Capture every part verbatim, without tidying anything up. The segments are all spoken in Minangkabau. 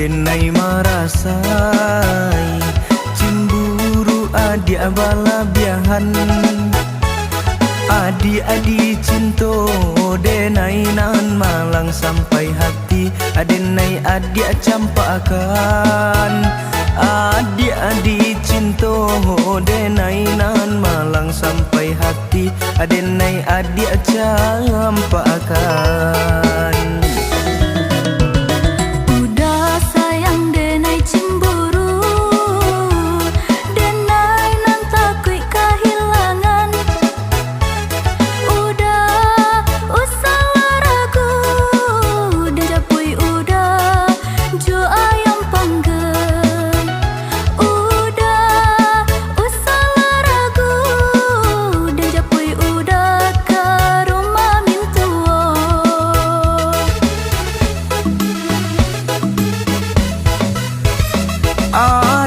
Denai marasai cimburu adiak balabiahan. Adiak dicinto denai nan malang sampai hati, denai adiak campakan. Adiak dicinto denai nan malang sampai hati, denai adiak campakan. Uda sayang denai cimburu, denai nan takuik kahilangan. Uda usahlah ragu, den japuik Uda jo ayam panggang. Uda usahlah ragu, den japuik Uda ka rumah mintuo. Adiak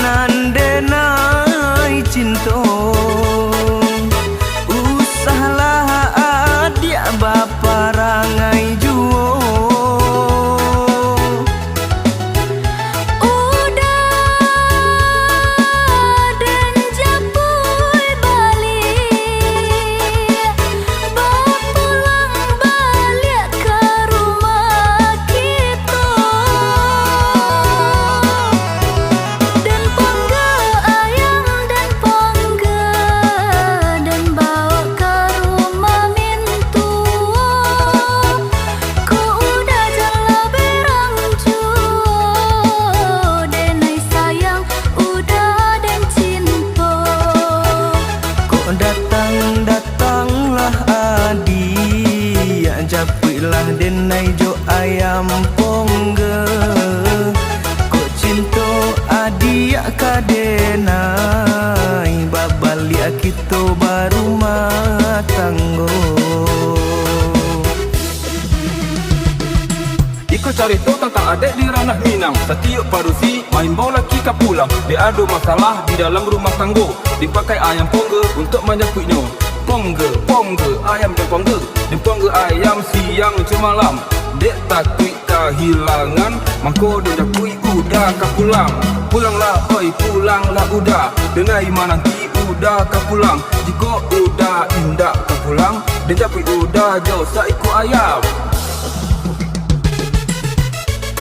nan denai cinto, usahlah adiak baparangai juo. Uda den japuik baliak, bapulang baliak ka rumah kito. Den panggang ayam, den panggang, den baok ka rumah mintuo. Kok Uda jan lah berang juo, denai sayang Uda den cinto. Kok datang-datanglah adiak, japuiklah denai jo ayam pongge. Kok cinto adiak ka denai, babaliak kito barumah tanggo. Iko carito tantang adaik di ranah Minang. Satiok padusi maimbau laki ka pulang, dek ado masalah di dalam rumah tanggo. Dipakai ayam pongge untuak manjapuiknyo. Pongge, pongge, ayam den pongge, den pongge ayam siang jo malam. Dek takuik kahilangan, mangko den japuik Uda ka pulang. Pulanglah, oi, pulanglah Uda, denai mananti Uda ka pulang. Jikok Uda indak ka pulang, den japuik Uda jo saiko ayam.